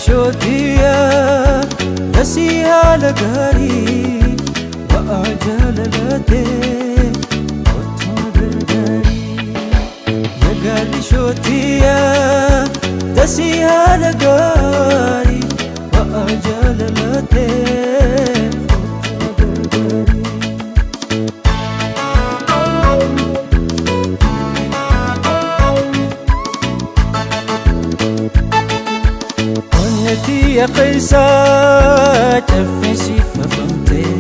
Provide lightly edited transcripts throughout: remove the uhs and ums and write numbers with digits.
Shootiya dasii haala gaarii ba'aa jaalalatee ottuma gargaarii. Yagaalli shootiya dasii haala gaarii ba'aa jaalalatee ottuma gargaarii. Onnetiyya keessaa caffeesi fafamtee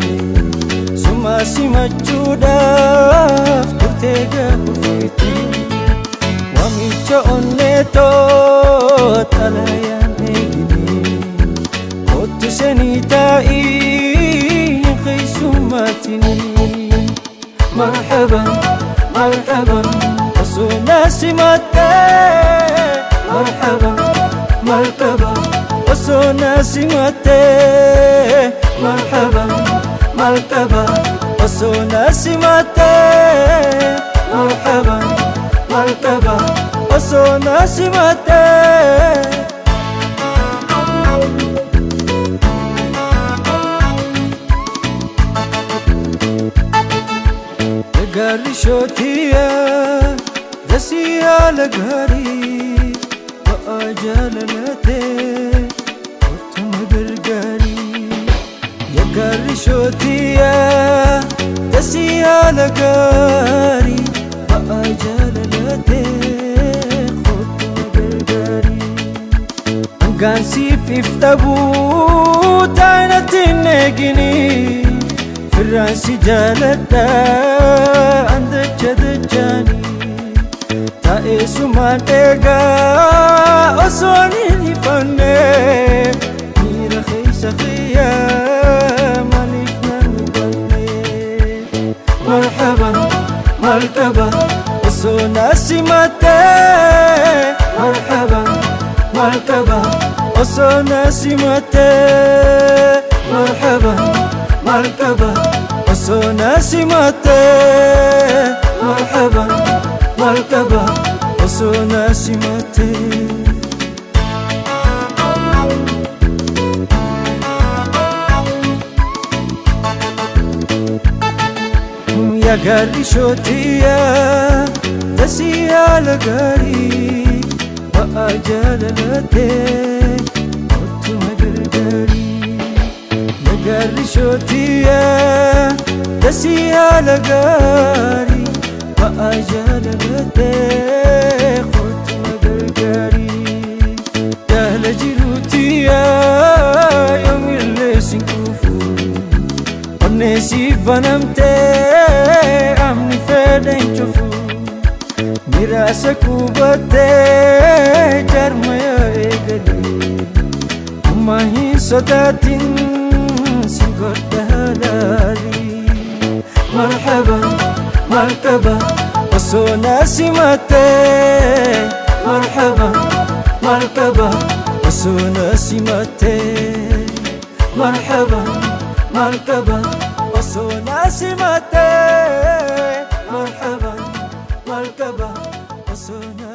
suma simachuudhaaf turtee gaafufeete waamicha onneetoo xalayaan eegine kottu seenii taa'ii keessummaatini. Marhaban marhaban osoo na simattee marhaban marhaban osoo na simattee marhaban marhaban osoo na simattee marhaban marhaban osoo na simattee. Gaarri shootiya dasii haala gaarii ba'aa jaalalatee ottuma gargaarii. Gaarri shootiya dasii haala gaarii ba'aa jaalalatee ottuma gargaarii. Hangaan siif iftabuu taanatti hin eegini. Firraansi jaaladha andacha dachaani taa'ee sumaan eegaa osoon hin hifanne miira keessa kiyyaa maaliif nan hubanne. Marhaban marhaba osoo na simattee marhaban marhaba osoo na simattee marhaban marhaba osoo na simattee marhaban marhaba osoo na simattee. Yagaalli shootiya dasii haala gaarii ba'aa jaalalatee ottuma gargaarii. Yagaalli shootiya dasii haala gaarii ba'aa jaalalatee ottuma gargaarii. Jaala jiruutiya yoomillee sin kuufu onnee siif banamtee amni fedhan cufu miraasa qubattee jarmaya eegalee amma hin sodaatin sin godha halaalii. Marhaban marhaba osoo na simattee marhaban marhaba osoo na simattee marhaban marhaba osoo na simattee marhaban marhaba osoo na